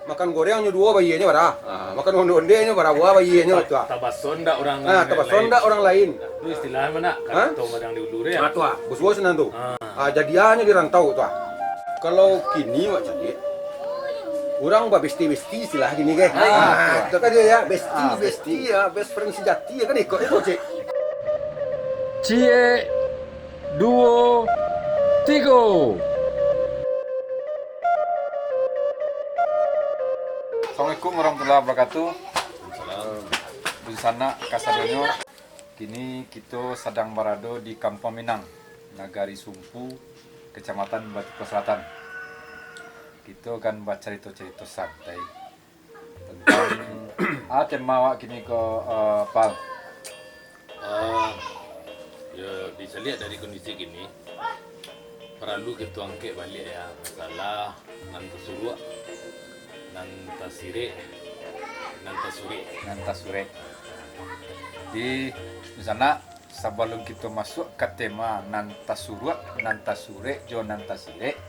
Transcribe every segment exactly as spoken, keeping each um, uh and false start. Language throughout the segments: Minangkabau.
Makan goreng nyo duo bayianyo bara. Ah, makan onde-onde nyo bara, dua bayianyo tu ah. Tabaso ndak urang lain? Ah, tabaso ndak urang lain? Tu istilah ma nak? Hah? Karato madang di ulu tu ya? Ah, tu ah. Bos-bos nan tu. Ah. Ah, jadianyo di rantau tu ah. Kalau kini wak caliak, urang babesti-besti istilah kini ke? Ah. Ah, tu kan dia ya, besti, ah, besti, besti ya, best friend sejati ya kan ikut itu, Cik. Ciek, duo, tigo. Assalamualaikum warahmatullahi wabarakatuh. Dunsanak kasadonyo, kini kito sadang barado di Kampuang Minang, Nagari Sumpu, Kecamatan Batiko Selatan. Kito kan bacarito-carito santai tentang, ah, tema awak kini ko, eh, Pal. Ah, yo, dicaliak dari kondisi kini, paralu kito angkek baliak ya, masalah nan tasuruak, nan tasirek, nan tasurek. Nan tasurek. Di sana, sabalun kito masuak ka tema nan tasuruak, nan tasurek, jo nan tasirek,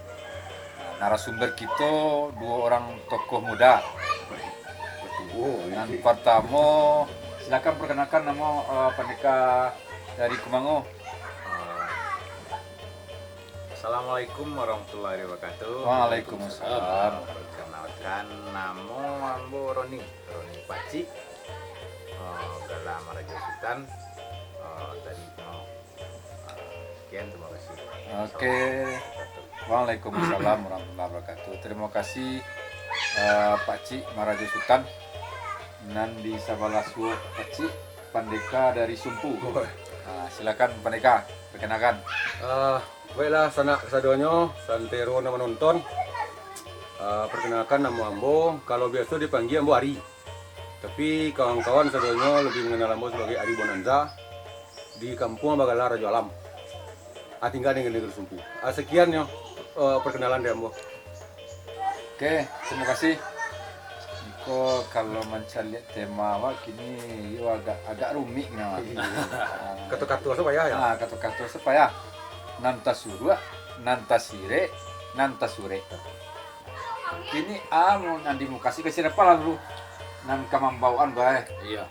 narasumber kito duo urang tokoh muda. Nan partamo, silakan perkenalkan namo, eh, Pandeka dari Kumango. Assalamualaikum warahmatullahi wabarakatuh. Waalaikumsalam. Perkenalkan, namo ambo Roni, Roni Pacik. Eh, gala Marajo Sutan. Eh, dari Kumango. Ah, sekian, terima kasih. Oke. Waalaikumsalam warahmatullahi wabarakatuh. Terima kasih, eh, Pakcik Marajo Sutan. Nan di sabalah suok Pakcik, Pandeka dari Sumpu. Ah, silakan Pandeka, perkenalkan. Ah, baiklah, sanak kasadonyo, santero nan manonton. Ah, perkenalkan, namo ambo, kalau biaso dipanggia ambo Ari. Tapi kawan-kawan sadonyo lebih mengenal ambo sebagai Ari Bonanza, di kampuang bagala Rajo Alam. Ah, tingga di Negeri Sumpu. Ah, sekian yo, eh, perkenalan dari ambo. Oke, terima kasih. Iko kalau mancaliak tema awak kini, yo agak, agak rumik nyo. Kato-kato se payah yo? Ah, kato-kato se payah. Nan tasuruak, nan tasirek, nan tasurek. Kini amu nan dimukasuik ka siapa lalu? Nan ka mambawaan bae. Iya.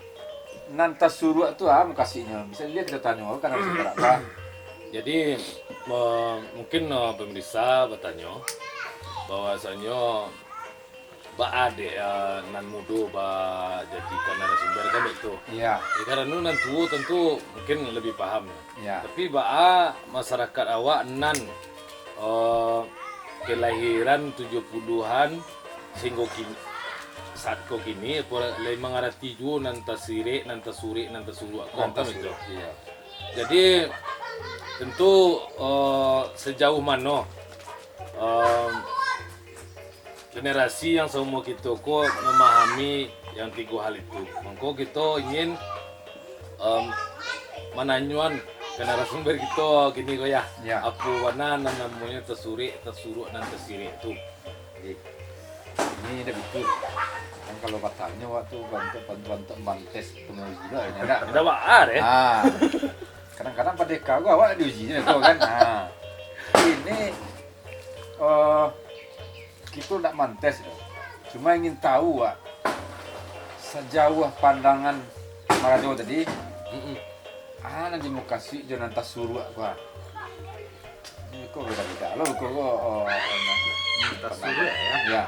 Nan tasuruak tu amu mukasuiknyo. Bisa dilihat kita tanyo kan harus berapa. Jadi, eh, mungkin, eh, pemirsa batanyo bahwasanyo baa dek, eh, nan mudo bajadikan narasumber kan baitu. Iya. Ya, karano nan tuo tentu mungkin lebih paham. Ya. Tapi baa masyarakat awak nan, eh, kelahiran tujuh puluhan sehingga kini, saat ko kini, apo lai mangarati juo nan tasirek, nan tasurek, nan tasuruak ko, nan kan tasuruak, itu. Iya. Jadi, tentu, eh, sejauh mano, eh, generasi yang saumur kito ko memahami yang tigo hal itu. Mangko kito ingin, em, mananyoan ka narasumber kito kini ko ya. Ya. Apo bana nan namonyo tasurek, tasuruak, nan tasirek tu? Jadi, ini dah betul. Kan kalau batanyo waktu bantuak, bantuak, bantuak mantes penguji lah, ya, enggak? Enggak baa, eh? Ah. Kadang-kadang pada kau awak diuji je tu kan. Ah. Ini, eh, kito ndak mantes doh. Cuma ingin tahu, wak, sajauah pandangan Marajo tadi, mm-mm, ah, nan dimukasuik jo nan tasuruak ko, ah. Ini ko beda-beda lo, ko, ko, oh, nan tasuruak, ya? Ya.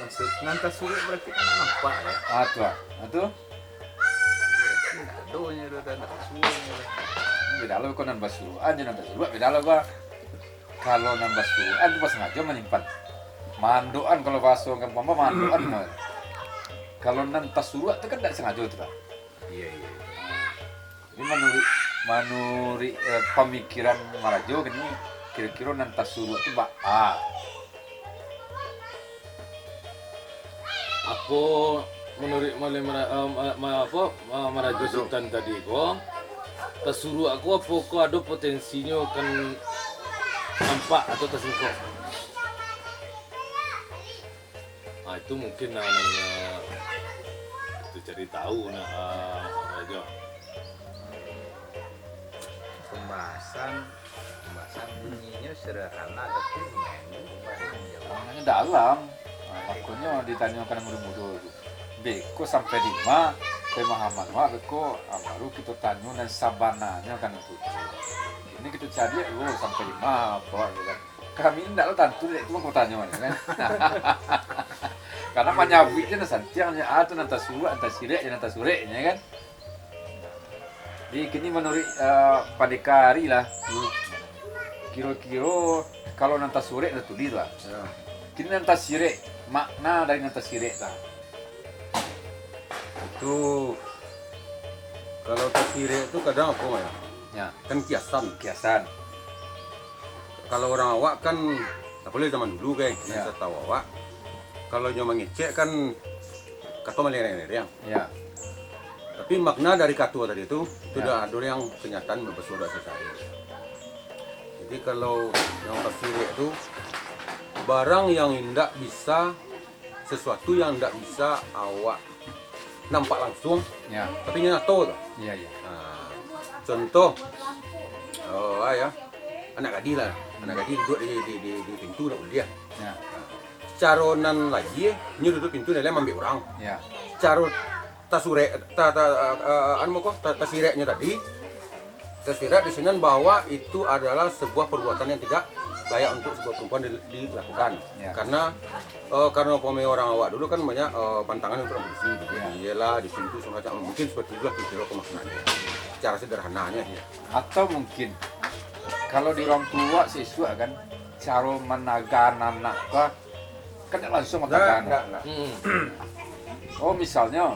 Maksud, nan tasuruak berarti kan nampak, ya? Ah, tu, ah. Ah, tu. Berarti ndak adonyo tu, ndak tasuruaknyo tu. Beda lo, ko nan basuruakan jo nan tasuruak, beda lo, ko. Kalau nan basuruakan tu basangajo manyimpan. Mandokan kalau bahaso kampuang mah, mandokan mah. Kalau nan tasuruak tu kan ndak disangajo tu lah. Iya, iya. Jadi manuruik, manuruik, eh, pamikiran Marajo kini, kiro-kiro nan tasuruak tu baa? Apo manuruik Malai Mara-, eh, ma-, ma-, apo, ma-, Marajo Sutan tadi ko, tasuruak ko apo ko ado potensinyo kan nampak atau tasingko? Ah, itu mungkin, ah, nan, ah, itu cari tahu nak, ah, Marajo. Pembahasan Pembahasan bunyinyo sederhana, tapi mainnyo pembahasan jauah. Maknanyo dalam. Makonyo ditanyokan mudo-mudo tu. Beko sampai di ma pemahaman awak beko, ah, baru kito tanyo nan sabananyo kan itu. Ini kito cari dulu sampai di ma awak tu kan. Kami ndak lo tantu dek tu mangko tanyo kan. Karena manyabuik je nan santiang je, ah, tu nan tasuruak, nan tasirek je, nan tasurek je kan. Jadi kini manuruik, eh, pandeka ari lah. Kiro-kiro kalau nan tasurek lah tuli tu lah. Ya. Kini nan tasirek, makna dari nan tasirek tu lah. Itu kalau tasirek tu kadang apa ya? Ya. Kan kiasan. Kiasan. Kalau orang awak kan, apalagi zaman dulu kan, ya. Yang saya tahu awak, kalau nyo mangecek kan kato malereng-lereng. Ya. Tapi makna dari kato tadi tu, ya. Sudah ada yang kenyataan berbasuh dak selesai. Jadi kalau yang tasirek tu, barang yang indak bisa, sesuatu yang indak bisa awak nampak langsung, ya. Tapi nyo nyato tu. Ya, ya. Nah, contoh, oh, ya, anak gadih lah, anak gadih duduk di, di, di, di pintu nak uliah. Ya. Caro nan lagi, nyo duduk pintu nak mambiak urang. Ya. Caro tasurek, ta, ta, uh, anu ko, ta, tasireknyo tadi, tersirat di sinan bahwa itu adalah sebuah perbuatan yang tidak layak untuk sebuah perempuan dilakukan. Ya. Karena uh, karena umpamanya orang awak dulu kan banyak uh, pantangan untuk revolusi, gitu. Ya. Iyalah, di situ semacam mungkin seperti itulah kira-kira pemaknaannya. Secara sederhananya. Ya. Atau mungkin kalau di orang tua siswa kan, caro managa anak tu kan langsung managa anak. Hmm. Oh, misalnya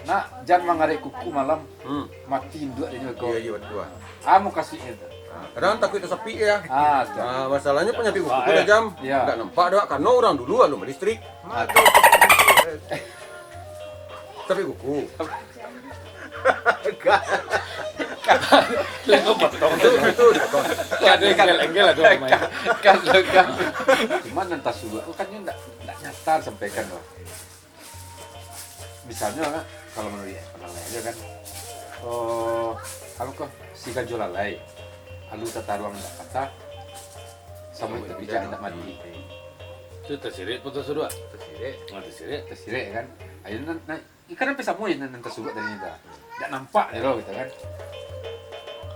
Nak, jan mangarek kuku malam, hmm. Mati induak dia juga. Iya, iya, betul. Amu kasih itu. Nah, kadang takut tersapik ya. Ah, nah, masalahnya penyapik kuku ah, eh. Jam, ya. Tidak nampak doh, karena orang dulu alun listrik. Tapi kuku. Lengkap potong. Itu, itu dipotong. Kan enggel, enggel lah tu namanya. Kan lengkap. Cuman entah sudah, oh, kan dia ndak, ndak nyata sampaikan doh. Misalnyo kan, kalau manuruik urang lain tu kan, oh, anu ko, si ganjo lalai, alu tataruang indak patah, samuik tapijak indak mati. Tu tasirek pun tasuruak. Tasirek. Ah, tasirek. Tasirek kan. Ayo nan, nan, ikan sampai samo je nan, nan tasuruak tadi tu. Indak nampak je lo gitu kan.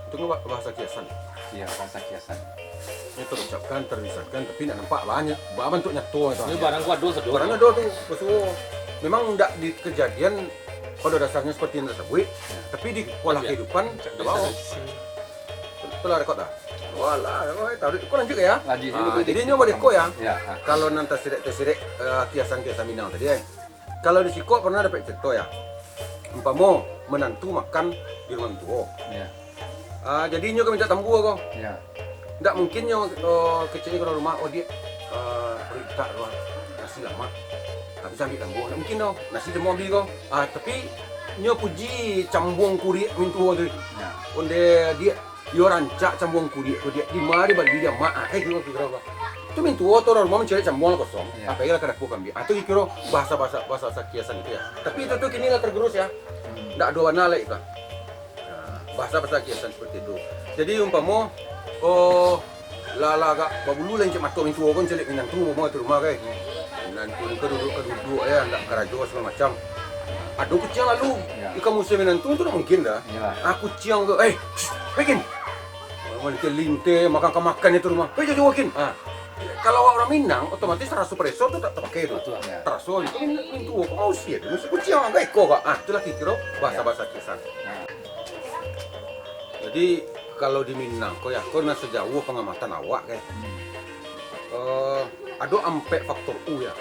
Itu kan bahasa kiasan. Iya, bahasa kiasan. Ini terucapkan, terlisankan, tapi indak nampak banyak. Ba-, bantuak nyato itu. Ini barang ko ado sadonyo. Barang ado tu, basuo. Memang indak di kejadian pada dasarnya seperti yang tasabuik, ya. Tapi di pola kehidupan, indak bao. Itulah rekod dah. Walah, taruih ko lanjut ya. Lanjut. Ah, jadi nyo badeko ya. Ya. Kalau nan tasirek-tasirek, eh, kiasan-kiasan Minang tadi, eh. Kalau di siko pernah dapek carito ya, umpamo minantu makan di rumah mintuo. Ya. Ah, jadi inyo ka mintak tambua ko. Ya. Ndak mungkin nyo, oh, keceknyo ka rumah, "Oh, Diak, ah, paruik tak doh, nasi lamak." Tapi ambiak tambua, ndak mungkin doh. Nasi demo bali ko. Ah, tapi nyo puji cambuang kuriak mintuo tu. Ya. Onde, Diak, iyo rancak cambuang kuriak tu, Diak. Di ma dibali, Diak, mak, ah, kayak gitu, kira-kira. Tu mintuo tu urang rumah mancari cambuang lah kosong. Ya. Apo lah ka dapua ka ambiak. Ah, tu kiro bahasa-bahasa, bahasa-bahasa kiasan itu ya. Tapi itu tu kini lah tergerus ya. Hmm. Ndak ado bana lai itu. Nah, bahasa-bahasa kiasan seperti itu. Jadi umpamo, oh, lah, lah agak babulu lah incek mato mintuo kan, caliak minantu umpamo tu rumah kan. Minantu ni ka duduk, ka duduk ya, ndak karajo segala macam. Ado kuciang lalu. Ya. Iko musuah minantu tu ndak mungkin dah. Iyalah. Ah, kuciang tu, "Eh, shh, bikin." Mungkin linteh, makan ka makan itu rumah. "Eh, jauh-jauh, Kin." Ah. Kalau awak urang Minang, otomatis raso pareso tu tak tapakai tu. Betul, ya. Taraso itu min-, mintuo, kok mausia tu, musuah kuciang, agak iko kak. Ah, itulah kiro-kiro bahasa-bahasa kiasan. Ya. Nah. Jadi, kalau di Minang ko ya, ko nan sajauah pangamatan awak kan. Hmm. Eh, ado ampek faktor U ya.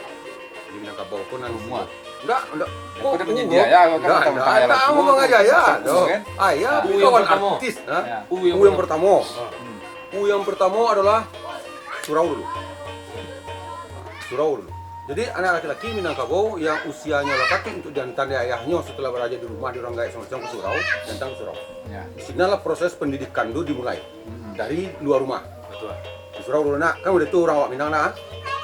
Di Minangkabau ko nan. Rumah. Ndak, ndak. Ya, ko udah U, penyedia ko. Ya, ko ndak, ndak, ndak, ndak, U yang kawan pertama. Artis, ha? Ya. U yang pertama. Hmm. U yang pertama adalah surau dulu. Surau dulu. Jadi, anak laki-laki Minangkabau yang usianyo lah patuik untuk diantaan dek ayahnyo setelah baraja di rumah di urang gaek samacam ka surau, diantaan ka surau. Ya. Di sinalah proses pendidikan tu dimulai. Hmm. Dari lua rumah. Betul. Di surau dulu nak, kan udah tu urang awak Minang nak, ah.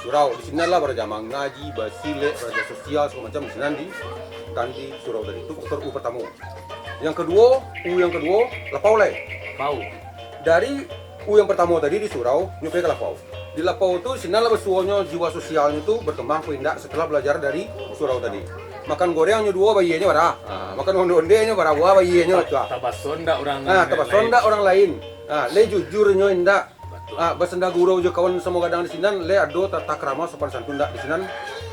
Surau, di sinalah baraja mangaji, basilek, baraja sosial, segala macam di sinan di, tan di surau tadi. Itu faktor U pertama. Yang kedua, U yang kedua, lapau lai. Lapau. Dari U yang pertama tadi di surau, nyo pai ka lapau. Di lapau tu, sinan lah basuonyo jiwa sosialnyo tu berkembang ko indak setelah belajar dari surau tadi. Makan gorengnyo duo bayienyo bara. Ah, makan onde-ondenyo bara, buah bayienyo tu. Tabaso ndak urang Ah, tabaso lain? Ndak urang lain. Ah, lai jujurnyo indak. Betul. Ah, basenda gurau jo kawan samo gadang di sinan, lai ado tata krama sopan santun ndak di sinan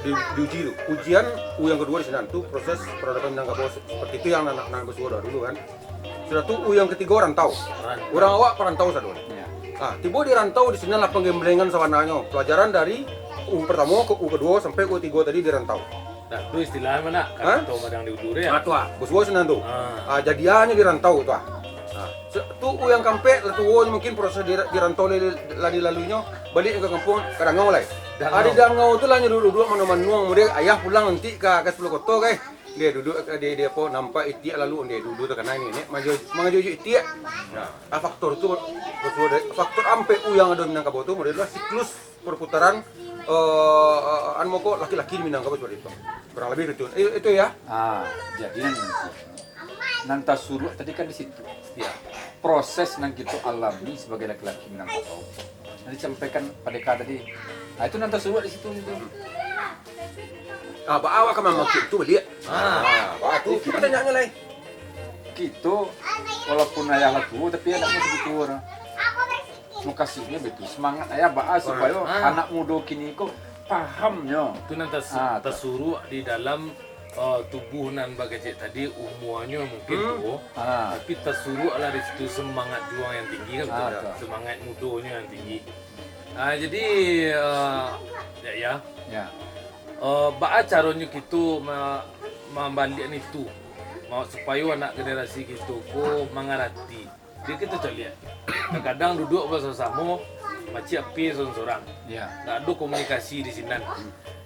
di, diuji tu. Ujian U yang kedua di sinan tu proses peradaban Minangkabau se-, seperti itu yang anak-anak basuo dulu kan. Sudah tu U yang ketiga rantau. Rantau. Urang awak parantau sadonyo. Ya. Ah, tibo di rantau di sinan lah panggemblengan sabananyo. Pelajaran dari U pertama ke U kedua sampai U ketiga tadi di rantau. Nah, tu istilah ma nak? Hah? Kato madang di ulu tu, ya? Ah, tu ah. Basuo sinan tu. Ah. Ah, jadiannyo di rantau tu ah. Ah, se-, tu yang kampek lah tuo mungkin proses di, di rantau lah, lah dilaluinyo, baliak ka kampuang, ka dangau lai. Dangau. Ah, di dangau tu lah nyo duduak-duduak manuang-manuang, kemudian ayah pulang nanti ka, ka Sapuluah Koto, kai. Dia duduak, dia, dia apo, nampak itiak lalu, dia dulu takana ni, ni, mangajo-, mangajo itiak. Nah, ah, faktor tu, faktor ampek U yang ado Minangkabau tu, model lah siklus perputaran, eh, eh, anu mako laki-laki di Minangkabau seperti itu. Kurang lebih itu. Eh, itu ya. Ah, jadi nan, nan tasuruak tadi kan di situ. Ya. Proses nan kito alami sebagai laki-laki Minangkabau. Nan disampaikan Pandeka tadi. Ah, itu nan tasuruak di situ, situ. Ah, ba awak ka mamakai tu baliak. Ah. Ah, ba tu kita tanyanya lai. Kito, walaupun ayah lah tuo, tapi anaknyo segitu orang. Mukasuiknyo betu, semangat ayah baa supayo Ah. anak mudo kini ko pahamnyo. Tu nan tas-, Ah, tu. tasuruak di dalam, eh, tubuh nan bakecek tadi, umuanyo mungkin Hmm. tuo, Ah. tapi tasuruak lah di situ semangat juang yang tinggi kan, Ah, betul? tu. Semangat mudonyo yang tinggi. Ah, jadi, eh, ya, ya. Ya. Eh, baa caronyo kito ma-, mambaliak itu, ma-, supayo anak generasi kito ko mangarati? Jadi kito caliak, kadang-kadang duduak basamo-samo, mancik api sorang-sorang. Ya. Ndak ado komunikasi di sinan.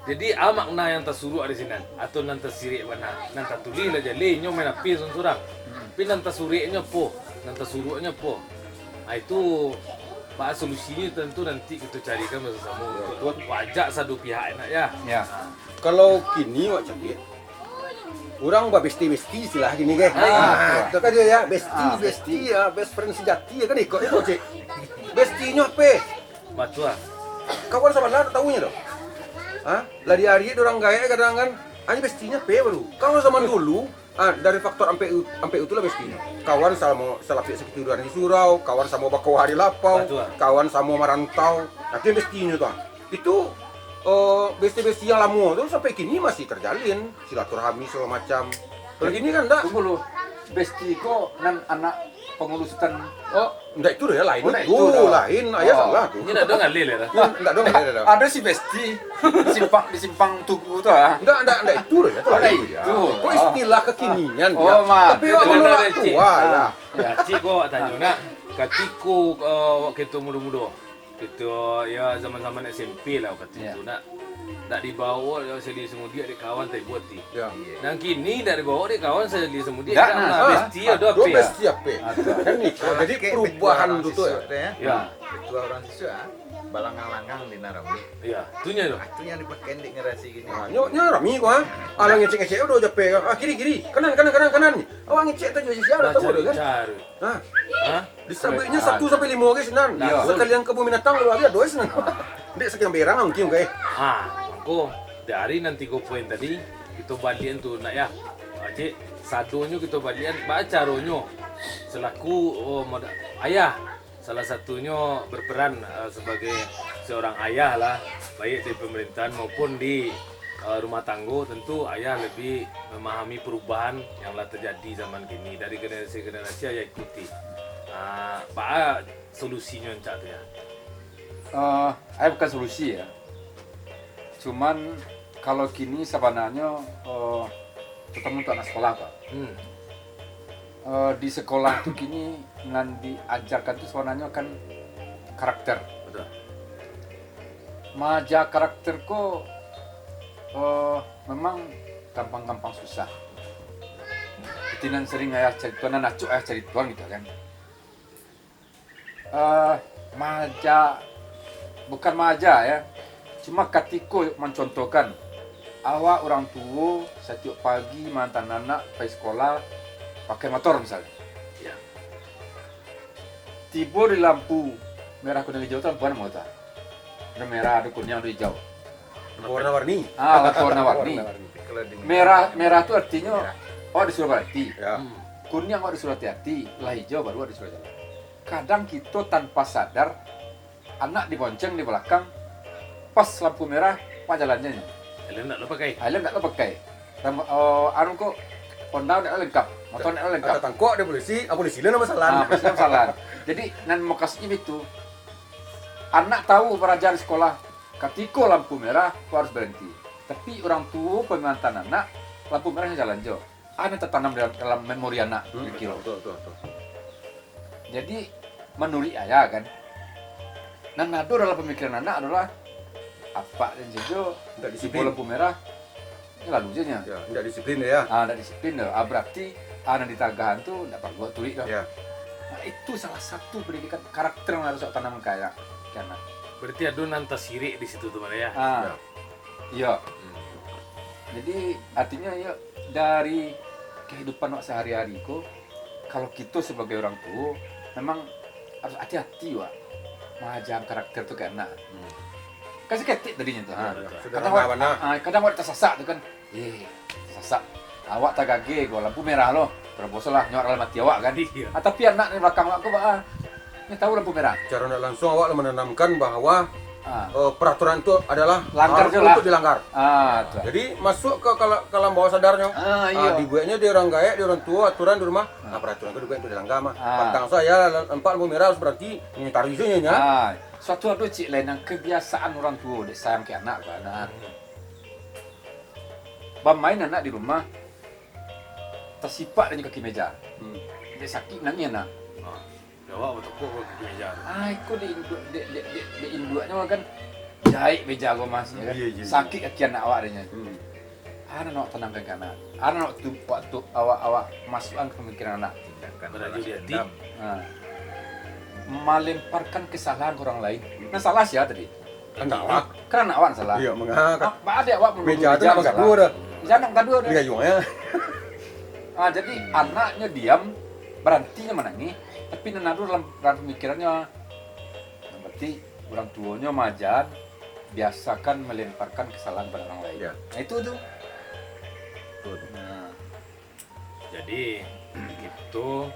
Jadi, a makna yang tasuruak di sinan, atau nan tasirek bana, nan tatulih lah jaleh, inyo main api sorang-sorang. Hmm. Tapi nan tasureknyo apo? Nan tasuruaknyo apo? Ah, itu, baa solusinyo tantu nanti kito carikan basamo-samo. Ya, untuak betul. Ajak sado pihak enak, ya. Ya. Ah. Kalau kini wak caliak, urang babesti-besti istilah kini, keh. Ah, Ah, betul. Itu kan dia, ya, besti, Ah, besti, besti. Ya, best friend sejati, ya kan, ikut itu, cik. Bestinyo ape? Batua. Kawan sabana tak tahu nyo doh. Ha? Lah diarik dek urang gaek kadang kan. Anyo bestinyo ape baru? Kawan zaman dulu, ah, dari faktor ampek u-, ampek itu lah bestinyo. Kawan samo salapiak sakitiduran di surau, kawan samo bakoa di lapau, Batua. Kawan samo marantau. Nah, itu bestinyo tu, ah. Itu, eh, besti-besti yang lamo tu sampai kini masih terjalin, silaturahmi segala macam. Kalau kini kan ndak. Tunggu lu, besti ko nan anak pangulu sutan. Oh, ndak itu doh, ya, lain. Oh, ndak itu itu doh. Lain, ayah Oh. salah tu. Ini ndak ado ngalih lah. Ini ndak ado ngalih lah. Ado si besti, simpang, di simpang Tugu tu, ah. Ndak, ndak, ndak itu doh, ya, itu Oh, lain, ndak ya. itu. Kok Oh. istilah kekinian, Oh, ya. ma. Tapi Itu waktu benar, dulu Cik. tua, Ah. ya. Ya, Cik, ko wak tanyo nak, katiko, eh, waktu itu mudo-mudo. Kito, ya, zaman-zaman S M P lah, waktu Ya. itu, nak. Ndak dibaok, ya, sali samudiak dek kawan, taibo ati. Ya. Nan kini ndak dibaok dek kawan, sali samudiak, Ndak, ndak nah. lah. Ah, Besti, ado aduh, ape, ya? besti ape? Ah, tu. Kan itu. Jadi, Kayak perubahan petua tu, tu, urang ya. sisuak tu, ya. Ya. Petua urang sisuak, ah. Balangang-langang di narami. Ya, tu nyo tu. Ah, tu yang dipakai dek generasi kini. Ah, nyo, nyo rami ko, ah. Alah ngecek-ngecek, udah jape, ah, kiri, kiri. Kanan, kanan, kanan, kanan. Awak ngecek tu, sia Dah tahu cari tu, kan? cari. Ah. Hah? Disabuiknyo Ah. satu sampai limo, guys, nan. Nah, Sekalian kebun binatang, kalau ado, guys, nan. Ah. Dek sakian berang, mungkin, guys. Ah, mangko, dari nan tigo poin tadi, kito balian tu, nak, ya. Ah, cik, sadonyo kito balian, baa caronyo selaku, oh, moda-, ayah, salah satunyo berperan, eh, sebagai seorang ayah lah, baik di pemerintahan maupun di, eh, rumah tanggo, tentu ayah lebih memahami perubahan yang lah terjadi zaman kini. Dari generasi ke generasi ayah ikuti. Ah, baa solusinyo rancak tu, ya? Eh, ai bukan solusi, ya. Cuman, kalau kini sabananyo, eh, terutama untuk anak sekolah, Pak. Hmm. Eh, di sekolah tu kini nan diajarkan tu sabananyo kan karakter. Betul. Maaja karakter ko, eh, memang gampang-gampang susah. Seperti nan sering ayah caritoan, nan acok ayah caritoan gitu kan. Eh, maaja, bukan maaja, ya. Cuma katiko mancontohkan, awak urang tuo satiok pagi maanta anak pai sekolah pakai motor misalnyo. Ya. Tibo di lampu merah kuning hijau tu lampu namo tu? Merah, ada kuning, ada hijau. Warna-warni. Ah, warna-warni. Warna-warni. Merah, merah tu artinyo, merah. Awak disuruh berhati. Ya. Hmm. Kuning awak disuruh hati-hati, lah hijau baru awak disuruh jalan. Kadang kito tanpa sadar, anak dibonceng di balakang, pas lampu merah, awak jalan se nyo. Helm ndak lo pakai. Helm ndak lo pakai. Ram-, oh, anu ko, Honda ndak lo lengkap, motor ndak lo lengkap. Atau tangkok dek polisi, ah, polisi lah nan basalah. Ah, polisi lah basalah. Jadi, nan mukasuiknyo itu, anak tahu palajaran sekolah, katiko lampu merah, ko harus berhenti. Tapi urang tuo pamantang anak, lampu merah jalan jo. Ah, nan tatanam dalam, dalam memori anak, hmm, pikir. Betul, betul, betul. Jadi, manuruik ayah kan, nan ado dalam pamikiran anak adolah, apak den sajo, ndak tibo disiplin. Lampu merah, lalu se nyo. Ya, ndak disiplin dia, ya. Ah, ndak disiplin doh. Ah, berarti, ah, nan ditagahan tu ndak paralu turuik doh. Ya. Nah, itu salah satu pendidikan karakter yang harus awak tanamkan ka anak, ka anak. Berarti ado nan tasirek di situ tu, Bang, ya? Ah. Ya. Iyo. Hmm. Jadi, artinyo, iyo, dari kehidupan awak sehari-hari ko, kalau kito sebagai urang tuo, memang harus hati-hati, wak, maaja karakter tu ka anak. Hmm. Kan saketek tadinyo tu, ha. Iyo, iyo. Kadang awak, ah, kadang awak tasasak tu kan, eh, tasasak. Awak tagageh ko, lampu merah lo, taraboso lah, nyo dalam ati awak kan. Iyo. Ah, tapi anak di balakang awak ko, baa, nyo tahu lampu merah. Caro ndak langsung awak lah mananamkan bahwa ah, eh, peraturan tu adalah langgar harus jo lah. Untuk dilanggar. Ah, tu. Jadi, masuk ke kala-, ka alam bawah sadarnyo. Ah, iyo. Ah, dibueknyo di urang gaek, di urang tuo, aturan di rumah. Ah. Nah, peraturan tu dibuek untuk dilanggar mah. Ah. Patang sajo lah nampak lampu merah harus berhenti, ini taruih sajo nyo. Ah, suatu ado ciek lain nan kebiasaan urang tuo, dek sayang ka anak, kan. Nah. Hmm. Bamain anak di rumah, tasipak den jo kaki meja. Hmm. Dek sakik nangih anak. Ah. Awak batokok ka kaki meja tu. Ah, iko dek induak, dek, dek, dek, dek induaknyo kan jaik meja ko, Mas, ya kan? Iyo, iyo, iyo. Sakik kaki anak awak dek nyo. Hmm. Ado nan awak tanamkan ka anak. Ado nan awak tu, waktu awak, awak masuakkan ka pamikiran anak. Tindakan balas dendam. Barajo di ati. Ha. Malemparkan kesalahan ka urang lain. Hmm. Nan salah sia tadi? Kan awak. Kan anak awak nan salah. Iyo, manga-, ah, baa dek awak menuduh meja tu meja nan salah? Meja tu nan gaduah tu. Digayuang, ya. Ah, jadi, hmm, anaknyo diam, barantinyo manangih, tapi nan ado dalam, dalam pamikirannyo, berarti urang tuonyo maaja, biasakan melemparkan kesalahan pada orang lain. Ya. Nah, itu tu. Betul. Nah. Jadi, kito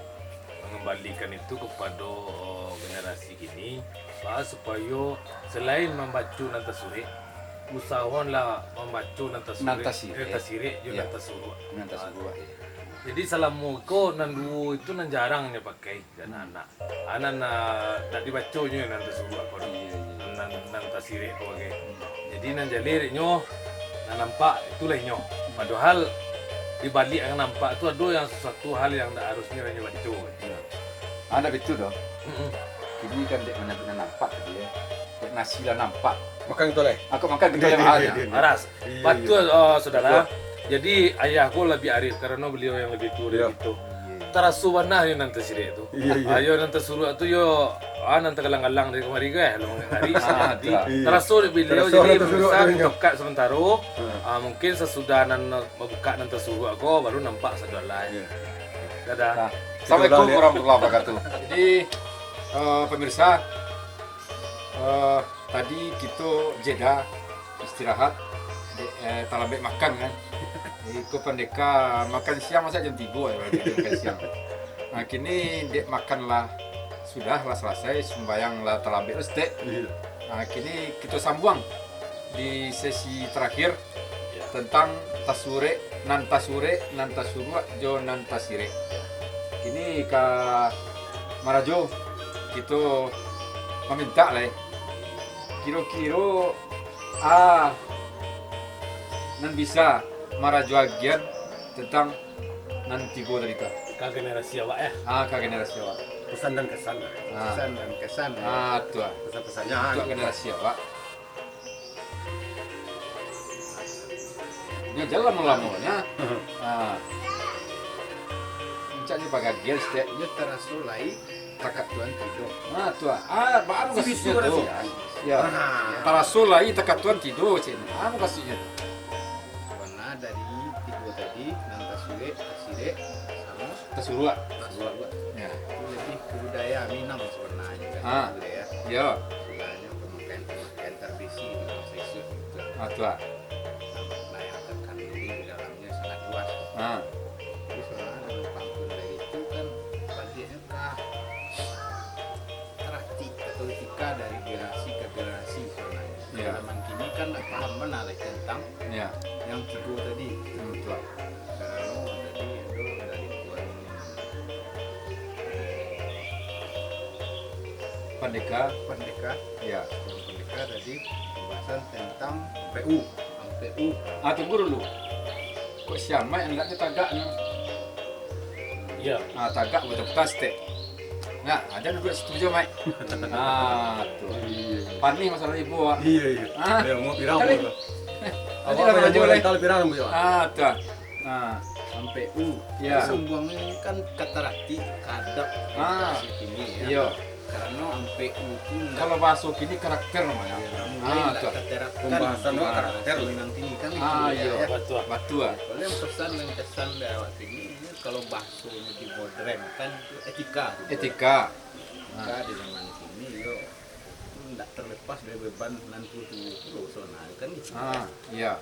mangambalikan itu kapado, eh, generasi kini, baa supayo selain mambaco nan tasurek, usahoanlah mambaco nan tasurek, nan tasirek, eh, tasirek jo, ya, nan tasuruak. Nan tasuruak, ah, ya. Jadi, salamo ko nan duo itu nan jarang nyo pakai. Jan anak. Ah, nan, ah, ndak dibaconyo nan tasuruak ko. Iyo, iyo. Nan, nan tasirek ko bagai. Hmm. Jadi, nan jaleh dek nyo, nan nampak, itulah inyo. Padohal, di baliak nan nampak tu ado yang sasuatu hal yang ndak harusnyo inyo baco. Iyo. Ah, ndak bitu doh. Mm-mm. Kini kan dek manyabuik nan nampak tadi, ya. Dek nasi lah nampak. Makan kito lai. Aku makan kito lai. Iyo, iyo, iyo. Aras. Iyo, batua, iyo. Oh, saudara. Batua. Jadi, ayah ko labiah arif karano beliau yang labiah tuo dari kito. Iyo. Taraso bana yo nan tasirek tu. Iyo, iyo. Ah, yo nan tasuruak tu yo, ah, nan tagalang-galang dari kamari ko, eh, lah mangari. Ah, sejati. Iyo. Taraso dek beliau, taraso jadi nan tasuruak tu, iyo. Matokat samantaro. Hmm. Ah, mungkin sasudah nan babukak nan tasuruak ko, baru nampak sadolah. Iyo. Dadah. Nah, assalamualaikum warahmatullahi wabarakatuh. Jadi, eh, pemirsa, eh, tadi kito jeda istirahat, dek, eh, talambek makan kan. Iko pandeka makan siang, masak jam tigo yo, makan siang. Nah, kini dek makan lah sudah, lah salasai, sumbayang lah talambek lah saketek. Iyo. Nah, kini kito sambuang di sesi terakhir. Ya. Tentang tasurek, nan tasurek, nan tasuruak, jo nan tasirek. Ya. Kini ka marajo, kito mamintak lai. Kiro-kiro, ah, nan bisa marajo agian tentang nan tigo tadi tu. Ka generasi awak, ya? Ah, ka generasi awak. Pesan dan kesan lah. Ah. Pesan dan kesan, ya. Ah, tu lah. Pesan-pesannya, untuk ah, generasi awak. Nyo jalan lamo-lamonyo. Ha. Puncaknyo pagagian setiap. Nyo taraso lai takatuan tido. Nah, tu ah. Ah, baa mukasuiknyo tu? Yo. Ah. Taraso lai takatuan tido, cek. Ah, mukasuiknyo tu. Warna dari tigo tadi, nan tasurek, tasirek, samo tasuruak. Tasuruak. Yo. Itu lebih ke budaya Minang sebenarnya, kan? Ah. Budaya. Yo. Sebenarnya pemakaian-pemakaian terbi-, Ah, tu ah. Bayangkan kan di dalamnya sangat luas. Ah. Jadi sebenarnya dengan pantun dari itu kan baliaknya ka Tarati atau etika dari generasi ke generasi sebenarnya. Iya. Zaman kini kan ndak paham bana lai tentang Iya. yang tigo tadi. Hmm, betul. Karano tadi ado dari Tuan, eh, Pandeka. Pandeka. Iya. Tuan Pandeka tadi pembahasan tentang P U. P U. Ah, tunggu dulu. Kok si Amai andaknyo tagaknyo? Iya. Ah, tagak batua-batua saketek. Nah, aja duduak situ jo, Mai. Ah, tu. Iya. Panih masalah ibu, Wak. Iya, iya. Ah. Iya, mau pirang, cari. Mau. Tadi awak lah maju, maju, eh. Rental pirang, Bu, ya? Ah, tu ah. Ah. Sampai U. Iya. Sumbuang ini kan ka Tarati, ka adat, ah, generasi kini, ya. Iya. Karano sampai U tu ndak. Kalau bahaso kini karakter namanya. Iya, mulai ah, ndak tu. Katerapkan. Pembahasan ah, karakter. Minang kini kan ah, gitu, iya. Ya. Batua. Batua. Kalau yang pesan, yang kesan dari awak kini, ini kalau bahasonyo dimodernkan, itu etika tu. Etika. Maka di zaman kini, yo, itu ndak terlepas dari beban nan tuo-tuo pulo, so, nah, kan gitu. Ah, iya.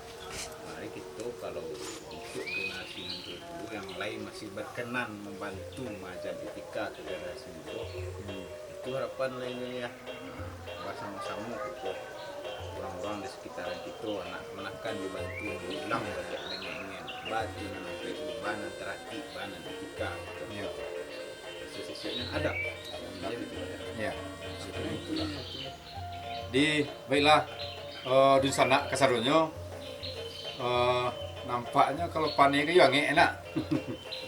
Mari kito kalau untuk generasi nan tuo-tuo yang lain masih berkenan membantu maaja etika ke generasi mudo, hmm, itu harapan lainnya ya. Nah, basamo-samo kito, urang-urang di sekitaran kito, anak manakan dibantu diulang baliak dengan ingin batu nan sampai tu, bana tarati, bana etika. Iya. Sesisihnya ada. Iya, gitu. Iya. Itulah. Di, baiklah, eh, dunsanak kasadonyo, eh, nampaknyo kalau paneh ko yo angek enak.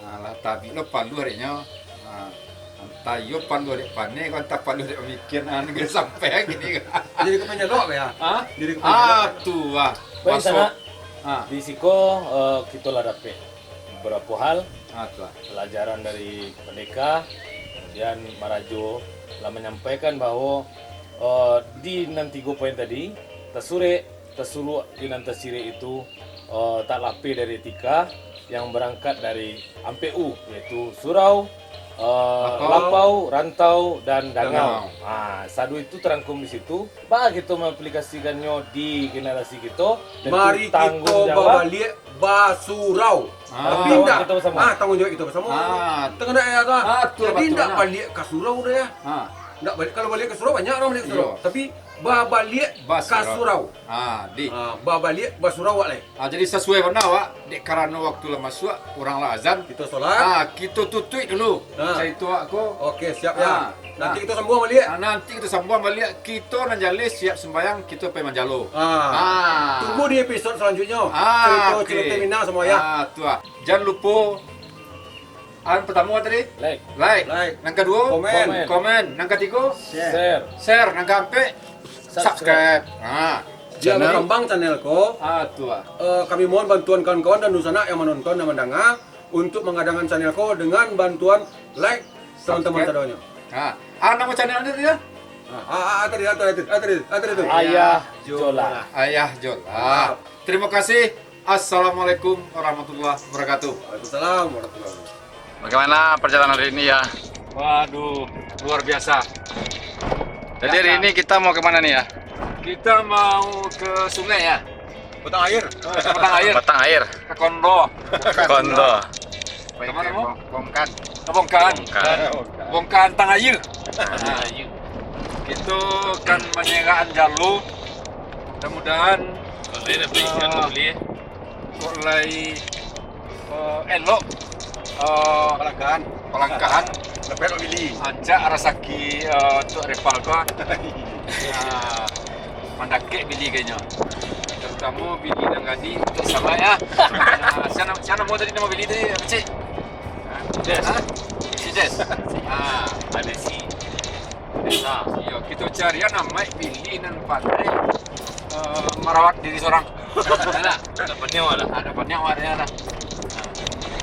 Alah, tabik lo paluah deknyo. Ah, antah iyo paluah dek paneh, ko antah paluah dek pamikiran, ah, nagari sampai kini. Jadi ka panjalok, ya? Hah? Jadi ka panjalok. Ah, tu ah. Baik, dunsanak. Ah. Di siko, eh, kito lah dapek babarapo hal, ah, tu ah, palajaran dari Pandeka, kemudian Marajo lah manyampaikan bahwa, eh, di nan tigo poin tadi, tasurek, tasuruak di nan tasirek itu, eh, tak lapeh dari etika yang barangkat dari ampek U, yaitu surau, eh, lapau, lapau, rantau, dan dangau. Dangau. Ah, sado itu tarangkum di situ. Baa kito maaplikasikan nyo di generasi kito, tentu mari kito tanggung jawab babaliak basurau. Ah. Tapi tanggung jawab ndak, kito basamo. Ah, tanggung jawab kito basamo. Ah. Tanggung jawab ya, tu. Ah, tu. Jadi ndak baliak ka surau dah ya. Ah. Ndak baliak, kalau baliak ka surau banyak urang baliak ka surau. Iyo. Tapi babaliak ka surau. Basurau. Ah, di. Ah, babaliak basurau awak lai. Ah, jadi sasuai bana awak, dek karano waktu lah masuak, urang lah azan. Kito solat. Ah, kito tutuik dulu. Ah. Carito awak ko. Oke, siap ya. Ah, nanti ah, kito sambuang baliak. Ah, nanti kito sambuang baliak. Kito nan jaleh siap sumbayang, kito pai manjalo. Ah. Ah. Tunggu di episod salanjuiknyo. Ah, oke. Carito Ciloteh Minang samuanya. Ah, tu ah. Jan lupo, an partamo tadi? Like. Like. Like. Nan kaduo? Komen. Komen. Komen. Nan katigo? Share. Share. Nan kaampek? Subscribe. Subscribe. Ah. Biar channel. Bakambang channel ko. Ah, tu ah. Eh, kami mohon bantuan kawan-kawan dan dunsanak yang manonton dan mandanga untuk manggadangkan channel ko dengan bantuan like teman-teman sadonyo. Subscribe. Ah, ah, namo channel tu ya? Ah, ah, ah, tadi, ah, tadi, ah, tadi, ah, tadi tu. Ayah Jola. Ayah Jola. Ah. Terima kasih. Assalamualaikum warahmatullahi wabarakatuh. Waalaikumsalam warahmatullahi wabarakatuh. Bagaimana perjalanan hari ini ya? Waduh, luar biasa. Jadi hari ini kita mau kemana nih ya? Kita mau ke sungai ya. Batang air. Oh, ke Batang Air. Batang Air. Ke Kondo. Kondo. Kemana, Mo? Bongkan. Ke Bongkan. Bongkan. Bongkan Tang Air. Nah, kito kan manyeraan jalo. Mudah-mudahan, eh, kok lai, eh, elok, eh, palangkahan. Palangkahan. Dapek lo bili. Rancak rasaki, eh, Tuk Repal ko. Nah, mandakek bili kayaknyo. Terutamo bili nan gadih, Tuk Samad, ya. Nah, sia nam-, sia namo tadi, namo bili tadi, Cik? Hah? Des. Hah? Si Des. Ah, ada si Des. Nah, iyo, kito carian Amai bili nan pandai, eh, marawat diri sorang. Ada. Ada paniang ada. Ada paniang ada, ada.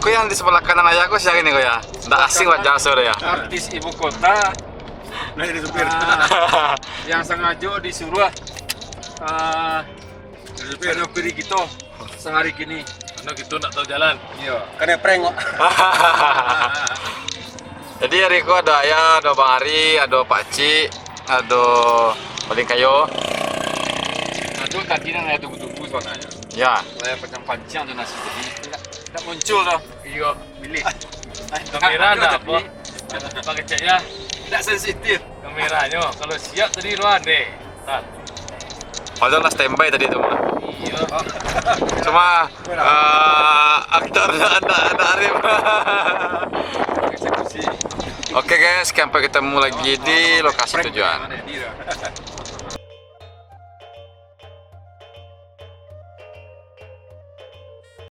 Ko yang di sebelah kanan ayah ko sia ko ya? Ndak asing wajah asuh ya. Artis ibu kota. Nah, jadi supir. Ah, yang sangajo disuruah, ah, jadi supir. Supir kito sahari kini. Karena kito ndak tahu jalan. Iyo. Kena prank kok. Jadi hari ko ado ayah, ado Bang Ari, ado Pak Cik, ado Paling Kayo. Ado tadi nan ayah tunggu-tunggu. Ya. Saya pancang-pancang tu nasi tadi. Tak, tak muncul dah. Iyo. Bilik. Kamera ndak apo? Pakai cahaya. Tak sensitif. Kameranyo kalau siap tadi luar deh. Tar. Padahal lah standby tadi tu mah. Iyo. Cuma eh, aktor ndak ndak ndak arif. Eksekusi. Oke guys, sampai ketemu lagi di lokasi tujuan. Mana dia?